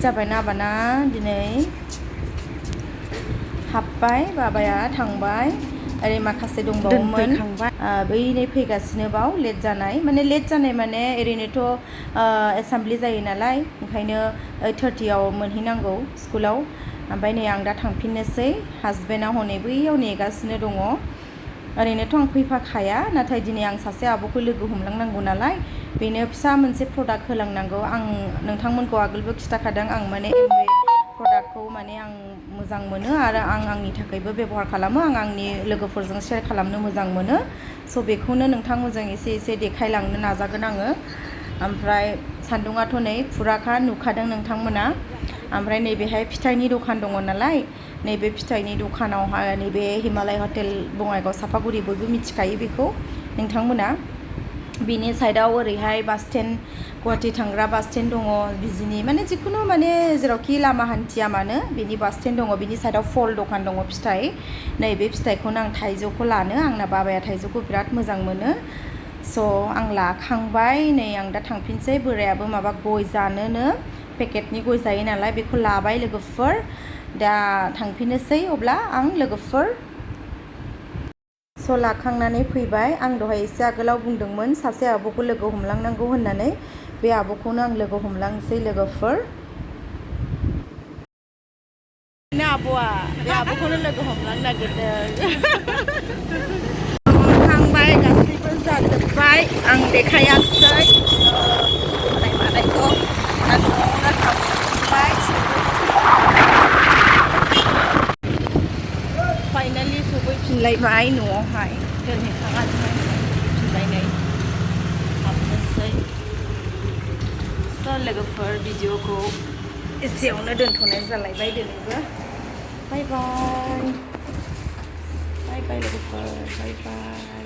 जाबायना बाना दिनै हाबबाय बाबाया थांबाय ओरै माखासे दंबावोमोन बैनै फैगासिनो बाव लेट जानाय माने ओरैनोथ' एसेमब्लि जायो नालाय ओंखायनो 8:30 आव मोनहैनांगौ स्कुलाव ओमफ्राय नै आं दा थांफिननोसै हासबेन्डआ हनै बैयाव नेगासिनो दङ ओरैनोथ' आं फैफाखाया नाथाय दिनै आं सासे आब'खौ लोगो हमलांनांगौ नालाय बेनो फिसा मोनसे प्रडाक्ट होलांनांगौ आं नोंथांमोनखौ आगोलबो खिथाखादों आं माने एमवे प्रडाक्टखौ माने आं मोजां मोनो आरो आं आंनि थाखायबो बेबहार खालामो आं आंनि लोगोफोरजों शेयार खालामनो मोजां मोनो स' बेखौनो नोंथांमोनजों एसे देखायलांनो नाजागोन आङो ओमफ्राय सान्दुङाथ' नै फुराखा नुखादों नोंथांमोना ओमफ्राय नैबेहाय फिथाइनि दखान दङ नालाय नैबे फिथाइनि दखानावहाय नैबे हिमालय हटेल बङाइगाव सापागुरि बयबो मिथिखायो बेखौ नोंथांमोना बिनि साइडआव ओरैहाय बास स्टेन्ड गुवाहाटि थांग्रा बास स्टेन्ड दङ बिजिनि माने जिखुनु माने जेरावखि लामा हान्थिया मानो बिनि बास स्टेन्ड दङ बिनि साइडआव फल दखान दङ फिथाइ नैबे फिथाइखौनो आं थाइजौखौ लानो आंना बाबाया थाइजौखौ बिराद मोजां मोनो स' आं लाखांबाय नै आं दा थांफिनसै बोरायाबो माबा गय जानोनो पेकेटनि गय जायो नालाय बेखौ लाबाय लोगोफोर दा थांफिननोसै अब्ला आं लोगोफोर स' लाखांनानै फैबाय आं दहाय एसे आगोलाव बुंदोंमोन सासे आब'खौ लोगो हमलांनांगौ होननानै बे आब'खौनो आं लोगो हमलांसै लोगोफोर आब'आ बे आब'खौनो लोगो हमलांनो नागिरदों थांबाय गासैबो जाजोब्बाय आं देखायाखिसै मानायखौ दा न'आवनो थांबाय फाइनालि सफैफिनलायबाय न'आवहाय दोनहैखांनानै फैफिनलायनाय हाबनोसै स' लोगोफोर भिडिअखौ एसेयावनो दोनथ'नाय जालायबाय दिनैबो बाय बाय लोगोफोर बाय बाय